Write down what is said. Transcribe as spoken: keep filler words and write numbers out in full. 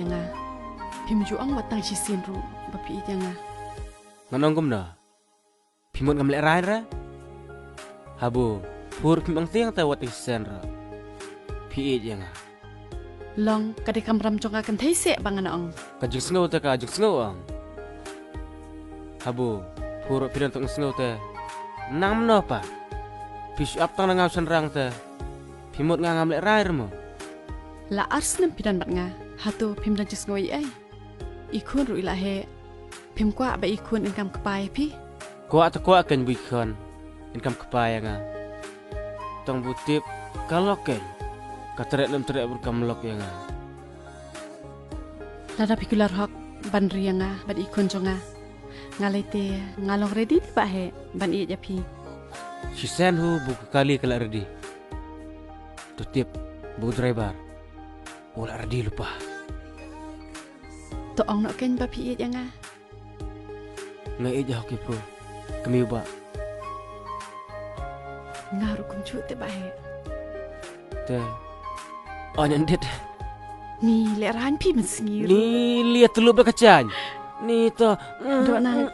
Nga. Phim ju ong wat tang shisien ruh ba phi ïeit ïa nga. Ngan ong kumno? Phi mut ngam lehrain re? Haba phur phim ong tieng te wat shisien ruh phi ïeit ïa nga. Long ka dei kamram jong nga kynthei seh ba ngan ong. Ka jingsngew te ka jingsngew ong. Haba phur phi don tang sngew te nang mano pat phi shu ap tang na nga u shynrang te. Phi mut nga ngam lehrain re mo? La ar snem phi don bad nga, hato phim don jingsngew ei ei? I khun ruh i la heh. Phim kwah ba i khun in kam kpa ïa phi? Kwah te kwah kein ba i khun in kam kpa ïa nga. Tang ba u Tip ka lok kein ka treh lem treh bad kam lok ïa nga. Lada phi kular hok ban ri ïa nga bad i khun jong nga, nga lei te nga long ready te ba heh ban ïeit ïa phi. Shisien hu ba ka kali ka la ready. To Tip ba u driver u la ready lypa. To ong noh kein ba phi ïeit ïa nga. Nga ïeit ïa hok ïa phi. Kmie ba. Nga ruh kumjuh te ba heh. Te. Ong ïa dit. Ni lehrain phi mynsngi ruh. Ni lia tulu ba ka jan. Ni to. Doh na.